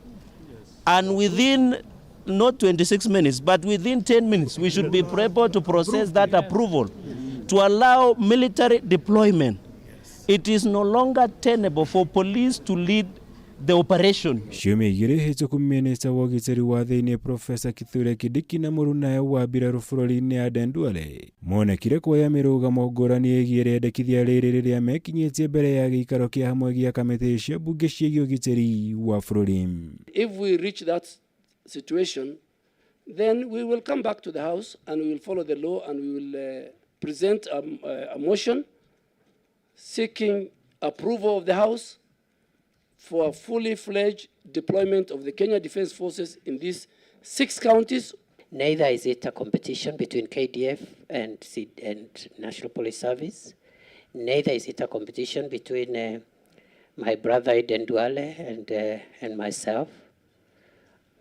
And within not 26 minutes, but within 10 minutes, we should be able to process that approval to allow military deployment. It is no longer tenable for police to lead the operation. Ciumia igĩrĩ hĩtũku minista wa ũgitĩri wa thĩinĩ Profesa Kithure Kindiki na mũrunawe wa mbirarũ bũrũri-inĩ Aden Duale monekire kuoya mĩrũgamo ngũrani ĩgiĩ rĩendekithia rĩrĩ rĩrĩa mekinyĩtie mbere ya gĩikaro kĩa hamwe gĩa kamĩtĩ cia mbunge ciĩgiĩ ũgitĩri wa bũrũri. If we reach that situation, then we will come back to the House and we will follow the law and we will present a motion seeking approval of the House for a fully fledged deployment of the Kenya Defence Forces in these 6 counties. Neither is it a competition between KDF and National Police Service. Neither is it a competition between my brother Aden Duale and myself.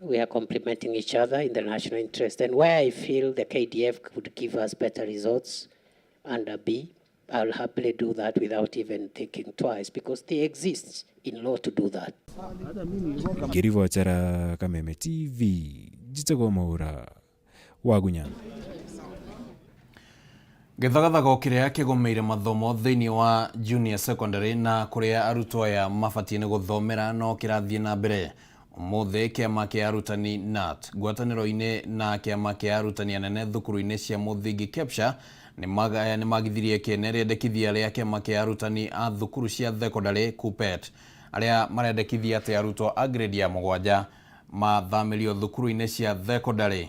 We are complementing each other in the national interest. And where I feel the KDF could give us better results under B, I'll happily do that without even thinking twice, because they exist in law to do that. Ngĩribotera Kameme TV, njĩtagwo Mwaura Wagunya. Gĩthagathago kĩrĩa kĩgũmĩire mathomo thĩinĩ wa junior secondary na kũrĩa arutwo aya mabatiĩ nĩ gũthomera no kĩrathiĩ na mbere. Ũmũthĩ kĩama kĩa arutani KNUT ngwatanĩro-inĩ na kĩama kĩa arutani anene thukuru-inĩ cia mũthingi KEPSHA nĩ magithirie kĩene rĩendekithia rĩa kĩama kĩa arutani a thukuru cia thekondarĩ KUPPET arĩa marendekithia atĩ arutwo a grade ya 7 mathamĩrio thukuru-inĩ cia thekondarĩ.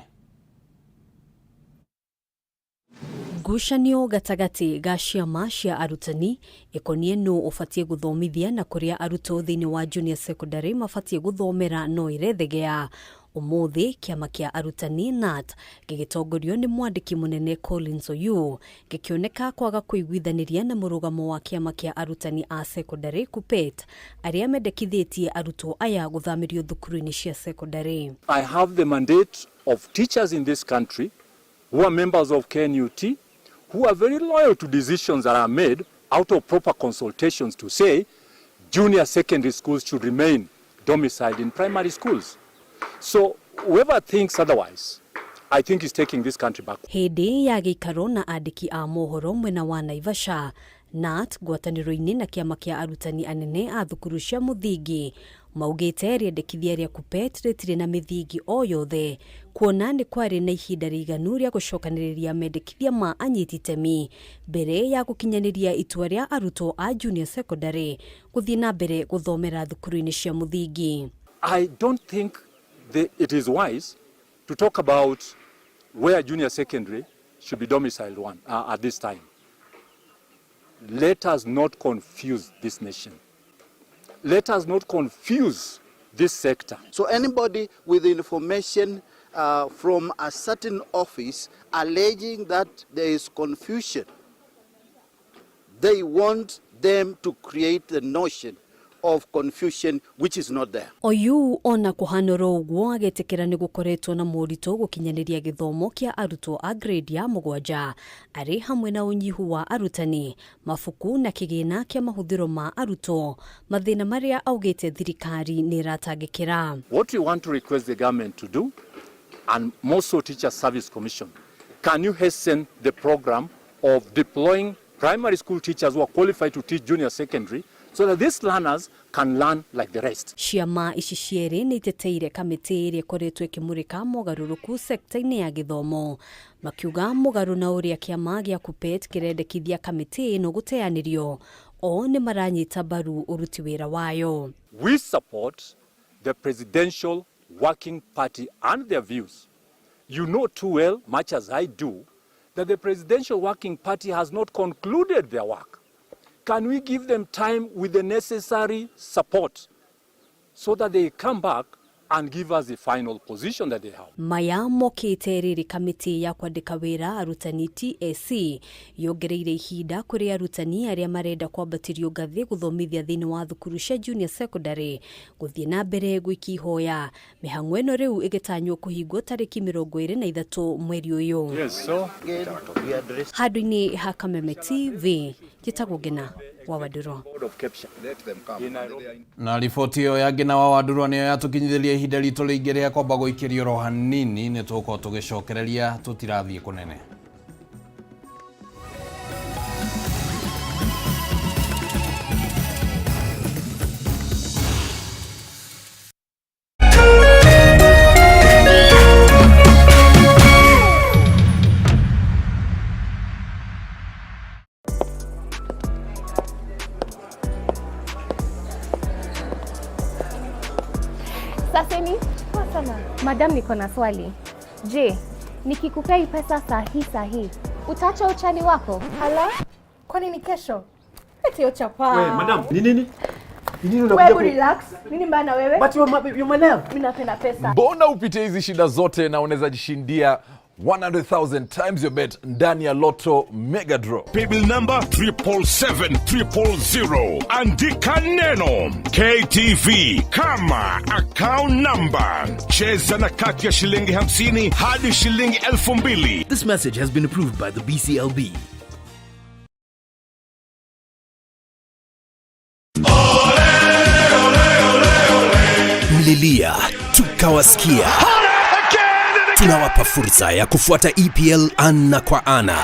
Ngucanio gatagatĩ ga ciama cia arutani ĩkoniĩ nũ ũbatiĩ gũthomithia na kũrĩa arutwo thĩinĩ wa junior secondary mabatiĩ gũthomera no ĩrethegea. Ũmũthĩ kĩama kĩa arutani KNUT gĩgĩtongorio nĩ mwandĩki mũnene Collins Oyuu gĩkĩoneka kwaga kũiguithanĩria na mũrũgamo wa kĩama kĩa arutani a secondary KUPPET arĩa mendekithĩtie arutwo aya gũthamĩrio thukuru-inĩ cia secondary. I have the mandate of teachers in this country who are members of KNUT, who are very loyal to decisions that are made out of proper consultations to say junior secondary schools should remain domiciled in primary schools. So whoever thinks otherwise, I think is taking this country back. Hĩndĩ ya gĩikaro na andĩki a mohoro mwena wa Naivasha, KNUT ngwatanĩro-inĩ na kĩama kĩa arutani anene a thukuru cia mũthingi maugĩte rĩendekithia rĩa KUPPET rĩtirĩ na mĩthingi o yothe kuona nĩ kwarĩ na ihinda rĩiganu rĩa gũcokanĩrĩria mendekithia ma anyiti itemi mbere ya gũkinyanĩria itua rĩa arutwo a junior secondary gũthiĩ na mbere gũthomera thukuru-inĩ cia mũthingi. I don't think it is wise to talk about where junior secondary should be domiciled at this time. Let us not confuse this nation. Let us not confuse this sector. So anybody with information from a certain office alleging that there is confusion, they want them to create the notion of confusion which is not there. Oyu ona kũhanũra ũguo agĩtĩkĩra nĩ gũkoretwo na moritũ gũkinyanĩria gĩthomo kĩa arutwo a grade ya 7 arĩ hamwe na ũnyihu wa arutani, mabuku na kĩgĩna kĩa mahũthĩro ma arutwo, mathĩna marĩa augĩte thirikari nĩ ĩratangĩkĩra. What we want to request the government to do, and more so Teacher Service Commission, can you hasten the program of deploying primary school teachers who are qualified to teach junior secondary so that these learners can learn like the rest? Ciama ici cierĩ nĩ iteteire kamĩtĩ ĩrĩa ĩkoretwo ĩkĩmũrĩka mogarũrũku sekta-inĩ ya gĩthomo, makiuga mũgarũ na ũrĩa kĩama gĩa KUPPET kĩrendekithia kamĩtĩ ĩno gũteanĩrio, o nĩ maranyita mbaru ũruti wĩra wayo. We support the Presidential Working Party and their views. You know too well, much as I do, that the Presidential Working Party has not concluded their work. Can we give them time with the necessary support so that they come back and give us the final position that they have? Maya mokĩte rĩrĩ kamĩtĩ ya kwandĩka wĩra arutani TSC yongereire ihinda kũrĩ arutani arĩa marenda kwambatĩrio ngathĩ gũthomithia thĩinĩ wa thukuru cia junior secondary gũthiĩ na mbere gwĩka ihoya. Mĩhang'o ĩno rĩu ĩgĩtanywo kũhingwo tarĩki 23 mweri ũyũ. Yes, so Handũ-inĩ ha Kameme TV, njĩtagwo Ngena wa Wandurwa. Na riboti ĩyo ya Ngina wa Wandurwa nĩyo yatũkinyithĩria ihinda ritũ rĩingĩ rĩa kwamba gũikĩrio ro hanini. Nĩ tũgũkorwo tũgĩcokereria, tũtirathiĩ kũnene. Saseni, poa sana. Madam, niko na swali. Je, nikikupea hii pesa saa hii saa hii, utaacha uchali wako? Ala, kwani ni kesho? Eti hiyo chapaa. We, madam, ni nini? Ni nini Wewe unakuja hebu relax. Nini mbaya na wewe? But you're my love. Mimi napenda pesa. Mbona upitie hizi shida zote na unaweza jishindia 100,000 times your bet ndani ya Lotto Mega Draw. Paybill number 777,000. Andika neno KTV kama account number. Cheza na kati ya shilingi 50 hadi shilingi 2,000. This message has been approved by the BCLB. Mlilia tukawasikia. Tunawapa fursa ya kufuata EPL ana kwa ana.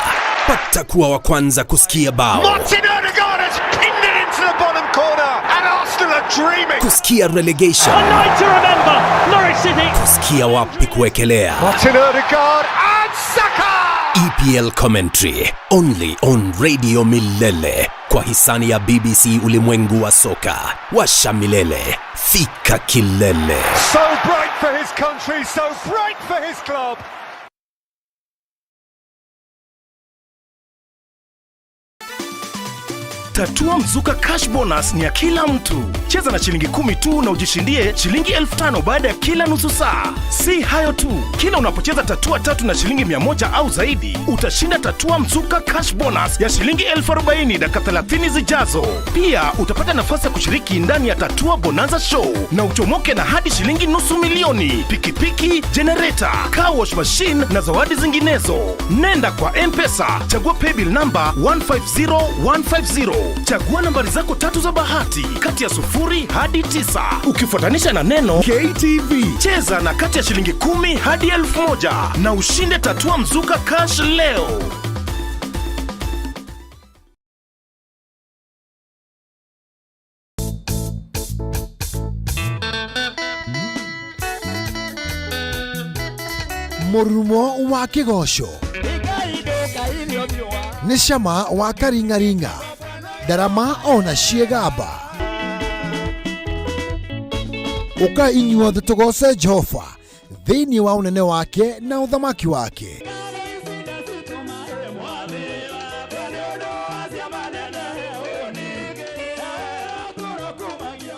Pata kuwa wa kwanza kusikia bao, Martin Odegaard has pinned it into the bottom corner, and Arsenal are dreaming. Kusikia relegation, A night to remember, Norwich City. Kusikia wapi kuwekelea. Martin Odegaard and Saka. EPL commentary only on Radio Milele kwa hisani ya BBC ulimwengu wa soka. Washa milele, fika kilele. So bright for his country, so bright for his club. Tatua Mzuka Cash Bonus ni ya kila mtu. Cheza na shilingi 10 tu na ujishindie shilingi 5,000 baada ya kila nusu saa. Si hayo tu, kila unapocheza tatua tatu na shilingi 100 au zaidi, utashinda Tatua Mzuka Cash Bonus ya shilingi 40,000 dakika 30 zijazo. Pia utapata nafasi ya kushiriki ndani ya Tatua Bonanza Show na uchomoke na hadi shilingi 500,000, pikipiki, generator, car wash machine na zawadi zinginezo. Nenda kwa M-Pesa, chagua paybill number 150150. Chagua nambari zako tatu za bahati kati ya 0 hadi 9, ukifuatanisha na neno KTV. Cheza na kati ya shilingi 10 hadi 1,000 na ushinde Tatua Mzuka Cash leo. Mũrurumo wa kĩgoco nĩ cama wa karing'aring'a ndarama ona ciĩgamba. Ũkai inyuothe tũgoce Jehova thĩinĩ wa ũnene wake na ũthamaki wake.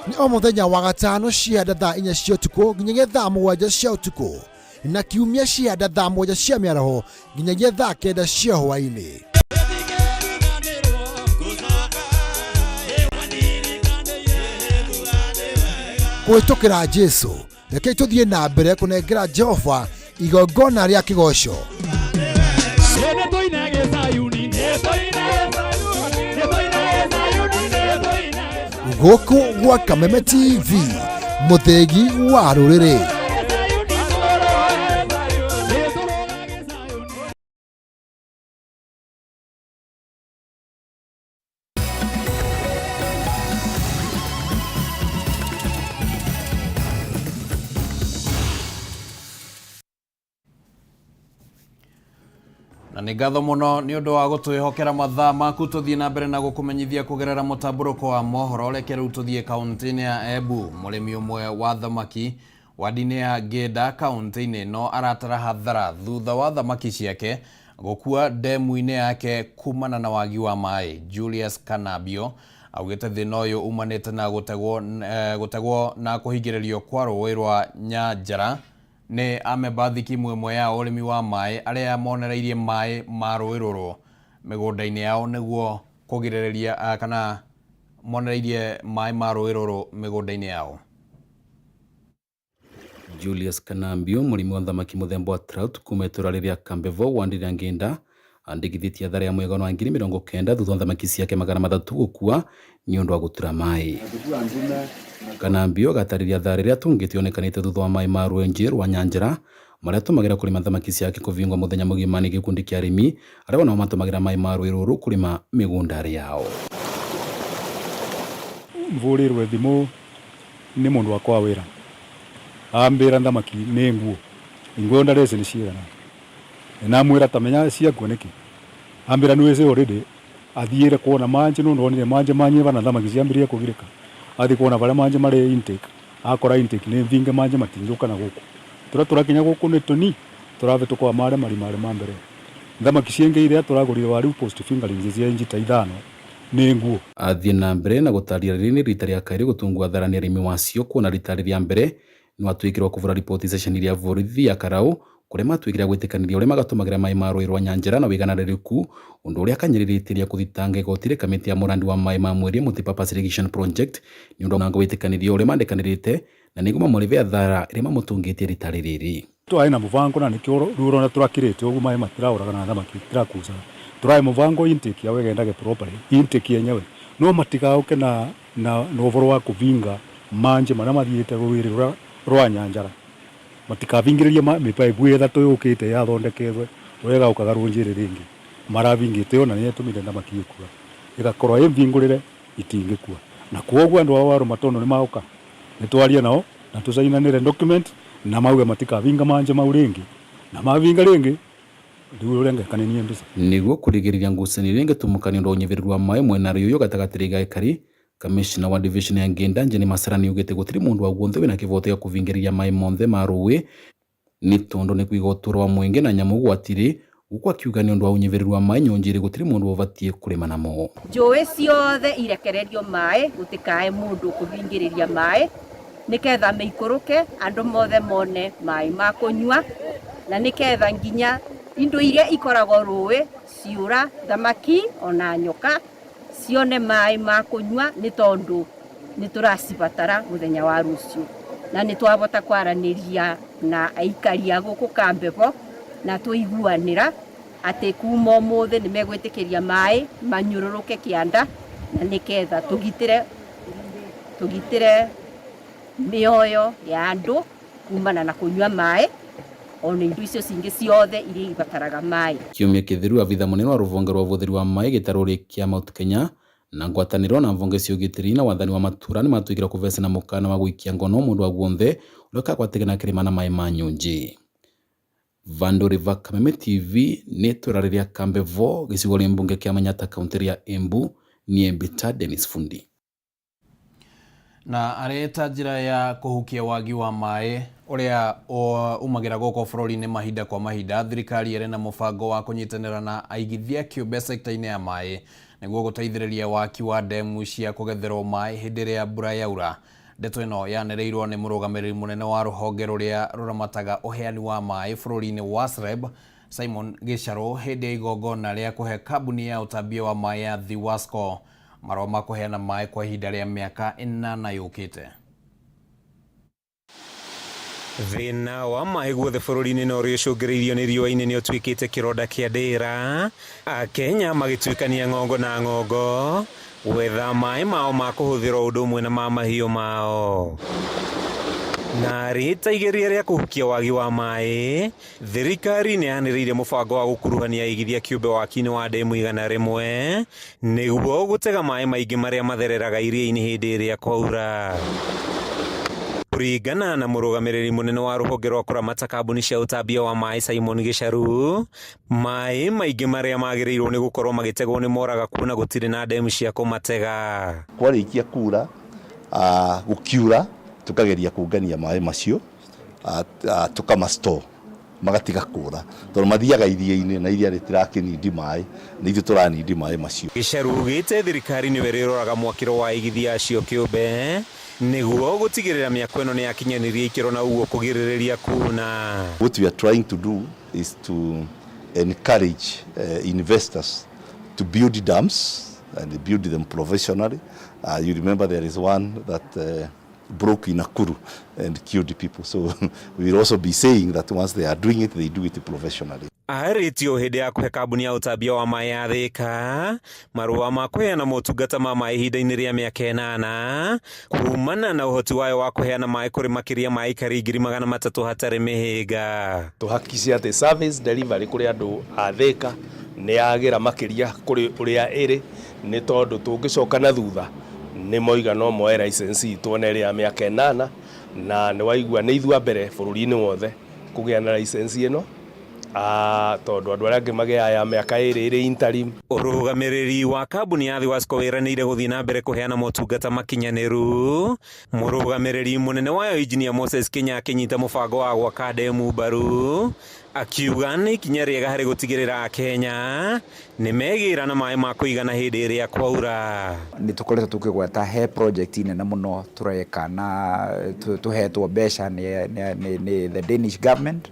Nĩ o mũthenya wa gatano cia thaa 4 cia ũtukũ nginyagia thaa 7 cia ũtukũ, na kiumia cia thaa 7 cia mĩaraho nginyagia thaa 9 cia hwaĩ-inĩ. Kũhĩtũkĩra Jesu, rekei tũthiĩ na mbere kũnengera Jehova igongona rĩa kĩgoco. Gũkũ gwa Kameme TV, mũthĩgi wa rũrĩrĩ. Na nĩ ngatho mũno nĩ ũndũ wa gũtwĩhokera mathaa maku. Tũthiĩ na mbere na gũkũmenyithia kũgerera mũtambũrũko wa mohoro. Reke rĩu tũthiĩ kaũntĩ-inĩ ya Embu. Mũrĩmi ũmwe wa thamaki wadi-inĩ ya Ngĩnda kaũntĩ-inĩ ĩno aratara hathara thutha wa thamaki ciake gũkua ndemu-inĩ yake kumana na wagi wa maĩ. Julius Kanabio augĩte thĩna ũyũ umanĩte na gũtegwo na kũhingĩrĩrio kwa rũĩ rwa Nyanjara nĩ amemba thikimu ĩmwe ya ũrĩmi wa maĩ arĩa monereirie maĩ ma rũĩ rũrũ mĩgũnda-inĩ yao nĩguo kũgirĩrĩria kana monereirie maĩ ma rũĩ rũrũ mĩgũnda-inĩ yao. Julius Kanambio, mũrĩmi wa thamaki mũthemba wa trout kuma itũra rĩrĩa Kambevo wandĩ ya Ngĩnda, Andĩkithĩtie athara ya mũigana wa 90,000 thutha wa thamaki ciake 300 gũkua nĩ ũndũ wa gũtura maĩ. Kanambio agatarĩria thara ĩrĩa atũngĩte yonekanĩte thutha wa maĩ ma rwenji rwa Nyanjara marĩa atũmagĩra kũrĩma thamaki ciake kũbingwo mũthenya mũgima nĩ gĩkundi kĩa arĩmi arĩa onao matũmagĩra maĩ ma rũĩ rũrũ kũrĩma mĩgũnda yao. Mvũrĩrwe thimũ nĩ mũndũ wakwa wa wĩra ambĩra thamaki nĩ nguo nguo ndarece nĩ cigana namwĩra tamenya ciakua nĩkĩ ambĩra nĩwĩcĩ already athiĩre kuona manji nũndũ onire manji manyiva na thamaki ciambĩrĩria kũgirĩka athi kuona barĩa manji marĩ intake akora intake nĩ thinge manji matingĩũka na gũkũ tũrĩa tũrakinya gũkũ nĩ tũni tũravĩtũka marĩa marima marĩa ma mbere thamaki ciĩngĩ iria tũragũrire waru post fingerlings cia inji ta 5 nĩ nguo. Athiĩ na mbere na gũtarĩria rĩrĩ nĩ rita rĩa kerĩ gũtungwo athara nĩ arĩmi wacio kuona rita rĩa mbere nĩwatuĩkire kũbũra riboti ceceni rĩa borithi ya Karau kũrĩa matuĩkire gwĩtĩkanĩria ũrĩa magatũmagĩra maĩ ma rũĩ rwa Nyanjara na wĩigananĩrĩku ũndũ ũrĩa akanyĩrĩrĩtie kũthitanga igoti rĩ kamĩtĩ ya mũrandi wa maĩ ma mweri Multipurpose Irrigation Project nĩ ũndũ wa gwĩtĩkanĩria ũrĩa mandĩkanĩrĩte na nĩguo mamũrĩbe athara ĩrĩa mamũtungĩtie rita rĩrĩ. Twaĩ na mũbango na nĩkĩo rĩu ũrona tũrakirĩte ũguo maĩ matiraũraga na thamaki itirakucaga tũraĩ mũbango intake yao ĩgendage properly intake yenyewe no matigauke na na ũhoro wa kũvinga manji marĩa mathiĩte rũĩ rwa Nyanjara matikavingĩrĩrie mĩbaibũ ĩthatũ yũkĩte yathondeketwe ũrĩa ĩgaukaga rũnjĩrĩ rĩngĩ maravingĩte ona nĩ ĩtũmire thamaki ĩkua ĩgakorwo ĩmvingũrĩre itingĩkua na kwoguo andũ ao arũma tondũ nĩ maũka nĩ twarie nao na tũcainanĩre document na mauge matikavinga manje mau rĩngĩ na mavinga rĩngĩ rĩu ũrĩa ngeka nĩ niĩ mbica. Nĩguo kũrigĩrĩria ngucanio iria ingĩtumũka nĩ ũndũ wa ũnyivĩrĩru wa maĩ mwena ũyũ gatagatĩ ga ekari Kamishna wa division ya Ngenda Njeni Masara nĩaugĩte gũtirĩ mũndũ wa guothe wĩna kĩvoto gĩa kũvingĩrĩria maĩ monthe ma rũĩ nĩ tondũ nĩ kũiga ũtũũro wa mũingĩ na nyamũ ũgwati-inĩ gũkũ akiuga nĩ ũndũ wa ũnyivĩrĩru wa maĩ nyũnjĩrĩ gũtirĩ mũndũ ũbatiĩ kũrĩma namo. Njũĩ ciothe irekererio maĩ gũtikae mũndũ kũhingĩrĩria maĩ nĩketha mĩikũrũke andũ mothe mone maĩ ma kũnyua na nĩketha nginya indo iria ikoragwo rũĩ ciũra thamaki ona nyoka cione maĩ ma kũnyua nĩ tondũ nĩ tũracibatara mũthenya wa rũciũ na nĩ twavota kwaranĩria na aikari a gũkũ Kambebo na tũiguanĩra atĩ kuma ũmũthĩ nĩ megwĩtĩkĩria maĩ manyũrũrũke kĩanda na nĩketha tũgitĩre mĩoyo ya andũ kumana na kũnyua maĩ ona indo icio cingĩ ciothe iria ibataraga maĩ. Kiumia kĩthiru abitha mũnene wa rũvonge rwa ũvũthĩri wa maĩ gĩtarũ kĩa Mount Kenya na ngwatanĩro na mvonge cia ũgitĩri na wathani wa matura nĩ matuĩkire kũvecana mũkana wa gũikia ngono mũndũ wa guonthe ũrĩa ũkagwatĩkana akĩrĩma na maĩ ma nyũnjĩ. Vandũ River Kameme TV nĩ itũra rĩrĩa Kambevo gĩcigo rĩa mbunge kĩa Manyatta kaunti ya Embu niĩ Mbita Dennis Fundi. Na arĩ ta njĩra ya kũhukia wagi wa maĩ ũrĩa umagĩra gũkũ bũrũri-inĩ mahinda kwa mahinda thirikari ĩrĩ na mũbango wa kũnyitanĩra na aigithia kĩũmbe sekta-inĩ ya maĩ nĩguo gũteithĩrĩria waki wa ndemu cia kũgetherwo maĩ hĩndĩ ĩrĩa mbura yaura. Ndeto ĩno yanĩrĩirwo nĩ mũrũgamĩrĩri mũnene wa rũhonge rũrĩa rũramataga ũheani wa maĩ bũrũri-inĩ wa SREB Simon Gĩcarũ hĩndĩ ya igongona rĩa kũhe kambuni ya ũtambia wa maĩ ya Thiwasco marũa ma kũheana maĩ kwa ihinda rĩa mĩaka 8 yũkĩte. Thĩna wa maĩ guothe bũrũri-inĩ na ũrĩa ũcũngĩrĩirio nĩ riũa-inĩ nĩ ũtuĩkĩte kĩronda kĩa ndĩra Akenya magĩtuĩkania ng'ongo na ng'ongo gwetha maĩ mao ma kũhũthĩra ũndũ ũmwe na ma mahiũ mao. Na rĩ ta igeria rĩa kũhukia wagi wa maĩ thirikari nĩ yanĩrĩire mũbango wa gũkuruhania aigithia kĩũmbe waki-inĩ wa ndemu 100 nĩguo gũtega maĩ maingĩ marĩa mathereraga iria-inĩ hĩndĩ ĩrĩa kwaura. Kũringana na mũrũgamĩrĩri mũnene wa rũhonge rwa kũramata kambuni cia ũtambia wa maĩ Simon Gĩcaru maĩ maingĩ marĩa magĩrĩirwo nĩ gũkorwo magĩtegwo nĩ moraga kuona gũtirĩ na ndemu cia kũmatega. Kwarĩkia kura gũkiura tukageria kũngania maĩ macio tukamastore magatiga kũra tondũ mathiaga iria-inĩ na iria rĩtirakĩnindi maĩ nĩ ithuĩ tũranindi maĩ macio. Gĩcaru ugĩte thirikari nĩyo ĩrĩroraga mwakĩro wa aigithia acio kĩũmbe nĩguo gũtigĩrĩra mĩako ĩno nĩ yakinyanĩria ikĩro na ũguo kũgirĩrĩria kuna. What we are trying to do is to encourage investors to build dams and build them professionally. You remember there is one that broke in Nakuru and killed people. So we will also be saying that once they are doing it, they do it professionally. Arĩtio hĩndĩ ya kũhe kambuni ya ũtambia wa maĩ ya Thika marũa ma kũheana motungata ma maĩ ihinda-inĩ rĩa mĩaka 8 kumana na ũhoti wayo wa kũheana maĩ kũrĩ makĩria ma aikari 300,000 hatarĩ mĩhĩnga. Tũhakikice atĩ service delivery kũrĩ andũ a Thika nĩ yagĩra makĩria kũrĩ ũrĩa ĩrĩ, nĩ tondũ tũngĩcoka na thutha nĩ moiga no moe license itũ ona ĩrĩ ya mĩaka 8, na nĩ waigua nĩ ithuĩ a mbere bũrũri-inĩ wothe kũgĩa na license ĩno, tondũ andũ arĩa angĩ magĩaga ya mĩaka 2 ĩrĩ interim. Ũrũgamĩrĩri wa kambuni ya Thiwasco wĩranĩire gũthiĩ na mbere kũheana motungata makinyanĩru. Mũrũgamĩrĩri mũnene wayo Engineer Moses Kinya akĩnyita mũbango wa gwaka ndemu mbaru, akiuga nĩ ikinya rĩega harĩ gũtigĩrĩra Akenya nĩ megĩra na maĩ ma kũigana hĩndĩ ĩrĩa kwaura. Nĩ tũkoretwo tũkĩgweta he project nene mũno tũreka na tũhetwo mbeca nĩ the Danish government,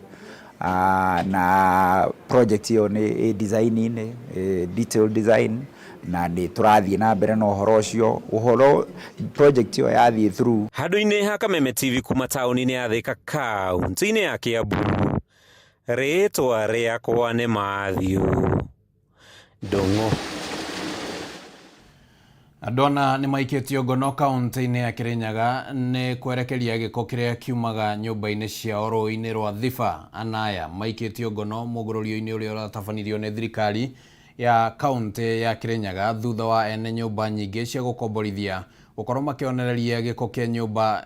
na project ĩyo nĩ ĩ design-inĩ, detailed design, na nĩ tũrathiĩ na mbere na ũhoro ũcio, ũhoro project ĩyo yathiĩ through. Handũ-inĩ ha Kameme TV kuma taũni-inĩ ya Thika kaunti-inĩ ya Kiambu, rĩtwa rĩakwa nĩ Matthew Ndung'u. Andũ ana nĩ maikĩtio ngono kaunti-inĩ ya Kirinyaga nĩ kwerekeria gĩko kĩrĩa kiumaga nyũmba-inĩ ciao rũĩ-inĩ rwa Thiba. Ana aya maikĩtio ngono mũgũrũrio-inĩ ũrĩa ũratabanirio nĩ thirikari ya kaunti ya Kirinyaga thutha wa ene nyũmba nyingĩ cia gũkomborithia gũkorwo makĩonereria gĩko kĩa nyũmba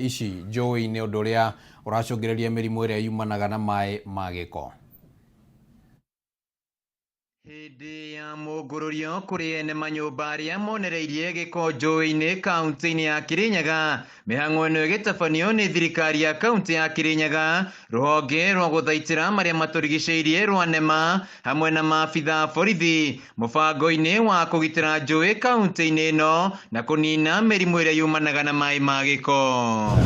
ici njũĩ-inĩ, ũndũ ũrĩa ũracũngĩrĩria mĩrimũ ĩrĩa yumanaga na maĩ ma gĩko. Hĩndĩ ya mũngũrũrio kũrĩ ene manyũmba arĩa monereirie gĩko njũĩ-inĩ kaunti-inĩ ya Kirinyaga, mĩhang'o ĩno ĩgĩtabanio nĩ thirikari ya kaunti ya Kirinyaga, rũhonge rwa gũthaitĩra marĩa matũrigicĩirie rwa NEMA hamwe na maabitha a borithi mũbango-inĩ wa kũgitĩra njũĩ kaunti-inĩ ĩno na kũnina mĩrimũ ĩrĩa yumanaga na maĩ ma gĩko.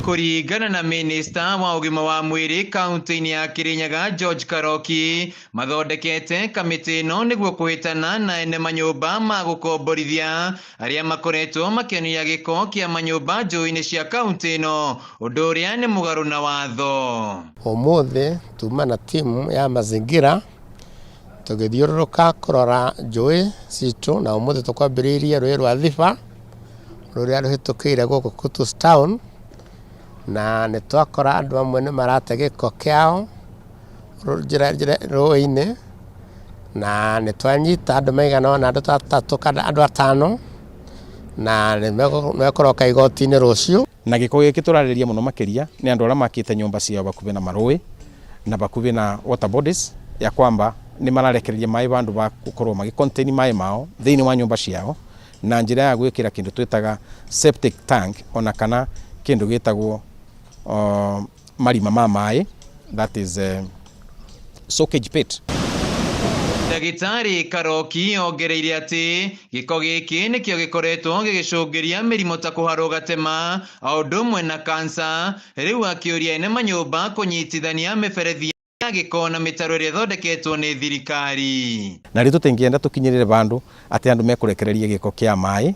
Kũringana na minista wa ũgima wa mwĩrĩ kaunti-inĩ ya Kirinyaga George Karoki, mathondekete kamĩtĩ ĩno nĩguo kũhĩtana na ene manyũmba ma gũkomborithia arĩa makoretwo makĩonia gĩko kĩa manyũmba njũĩ-inĩ cia kaunti ĩno, ũndũ ũrĩa nĩ mũgarũ na watho. Ũmũthĩ tuma na timu ya mazingira tũgĩthiũrũrũka kũrora njũĩ citũ, na ũmũthĩ tũkwambĩrĩirie rũĩ rwa Thiba rũrĩa rũhĩtũkĩire gũkũ Kutus town, na nĩ twakora andũ amwe nĩ marate gĩko kĩao njĩra rũĩ-inĩ, na nĩ twanyita andũ maigana ũna, andũ ta atatũ kana andũ 5, na nĩ mekũroka igoti-inĩ rũciũ. Na gĩko gĩkĩ tũrarĩrĩria mũno makĩria nĩ andũ arĩa makĩte nyũmba ciao bakuhĩ na marũĩ na bakuhĩ na water bodies, ya kwamba nĩ mararekereria maĩ bandũ ba gũkorwo magĩ contain maĩ mao thĩinĩ wa nyũmba ciao na njĩra ya gwĩkĩra kĩndũ twĩtaga septic tank ona kana kĩndũ gĩtagwo marima ma maĩ, that is soakage pit. Ndagĩtarĩ Karoki ongereire atĩ gĩko gĩkĩ nĩkĩo gĩkoretwo gĩgĩcũngĩria mĩrimũ ta kũharwo gatema o ũndũ ũmwe na kansa. Rĩu akĩũria ene manyũmba kũnyitithania mĩberethi ya gĩko na mĩtaro ĩrĩa ĩthondeketwo nĩ thirikari. Na rĩu tũtingĩenda tũkinyĩrĩre bandũ atĩ andũ mekũrekereria gĩko kĩa maĩ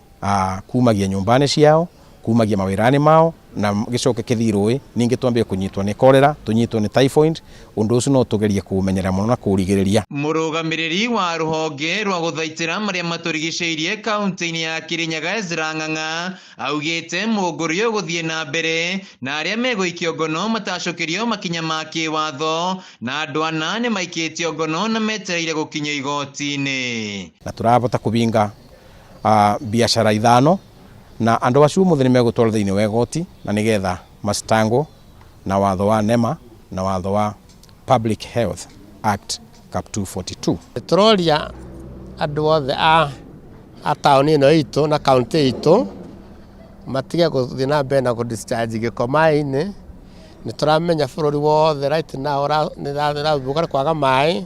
kumagia nyũmba-inĩ ciao, kumagia mawĩra-inĩ mao, na gĩcoke kĩthiĩ rũĩ, ningĩ twambie kũnyitwo nĩ cholera, tũnyitwo nĩ typhoid. Ũndũ ũcio no tũgerie kũũmenyerera mũno na kũũrigĩrĩria. Mũrũgamĩrĩri wa rũhonge rwa gũthaitĩra marĩa matũrigicĩirie kaunti-inĩ ya Kirinyaga Ezra Ng'ang'a augĩte mũngũrĩ ũgũthiĩ na mbere na arĩa megũikio ngono matacũkĩrio makinya ma kĩwatho, na andũ ana nĩ maikĩtio ngono na metereire gũkinyio igoti-inĩ. Na tũrahota kũbinga biacara 5, na andũ acio ũmũthĩ nĩ megũtwarwo thĩinĩ wa igoti na nĩgetha macitangwo na watho wa NEMA na watho wa Public Health Act Cap 242. Tũroria andũ othe a taũni ĩno itũ na kaunti itũ matige gũthiĩ na mbere na kũ-discharge gĩko maĩ-inĩ. Nĩ tũramenya bũrũri wothe right now nĩ ũrathũka nĩ kwaga maĩ,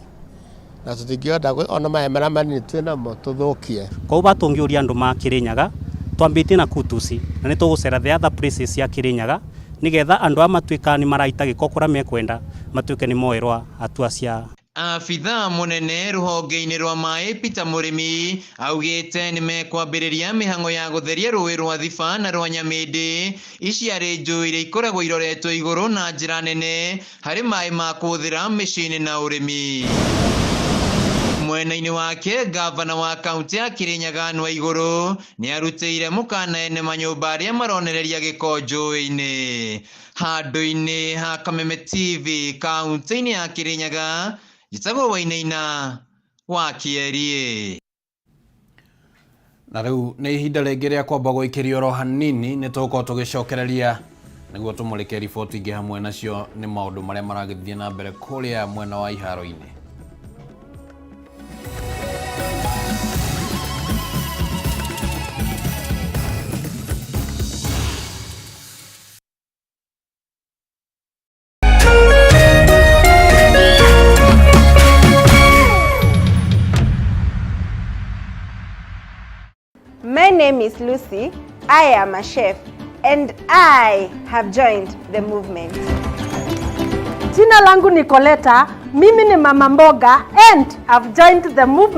na tũtingĩenda ona maĩ marĩa manini twĩ namo tũthũkie. Koguo batũngĩũria andũ ma Kirinyaga twambĩtie na Kutusi na nĩ tũgũcera the other places cia Kirinyaga nĩgetha andũ aya matuĩka nĩ maraita gĩko kũrĩa mekwenda matuĩke nĩ moerwa hatua cia. Abithaa mũnene rũhonge-inĩ rwa maĩ Peter Mũrĩmi augĩte nĩ mekwambĩrĩria mĩhang'o ya gũtheria rũĩ rwa Thiba na rwa Nyamĩndĩ. Ici arĩ njũĩ iria ikoragwo iroretwo igũrũ na njĩra nene harĩ maĩ ma kũhũthĩra mĩciĩ-inĩ na ũrĩmi. Mwena-inĩ wake gavana wa kaunti ya Kirinyaga Anne Waigũrũ nĩ arutĩire mũkana ene manyũmba arĩa maronereria gĩko njũĩ-inĩ. Handũ-inĩ ha Kameme TV kaunti-inĩ ya Kirinyaga, njĩtagwo Wainaina wa Kĩeriĩ. Na rĩu nĩ ihinda rĩngĩ rĩa kwamba gũikĩrio oro hanini nĩ tũgũkorwo tũgĩcokereria nĩguo tũmũrĩke riboti ingĩ hamwe nacio nĩ maũndũ marĩa maragĩthiĩ na mbere kũrĩa mwena wa iharo-inĩ. My name is Lucy. I am a chef and I have joined the movement. Jina langu ni Coleta, mimi ni mama mboga and I've joined the movement.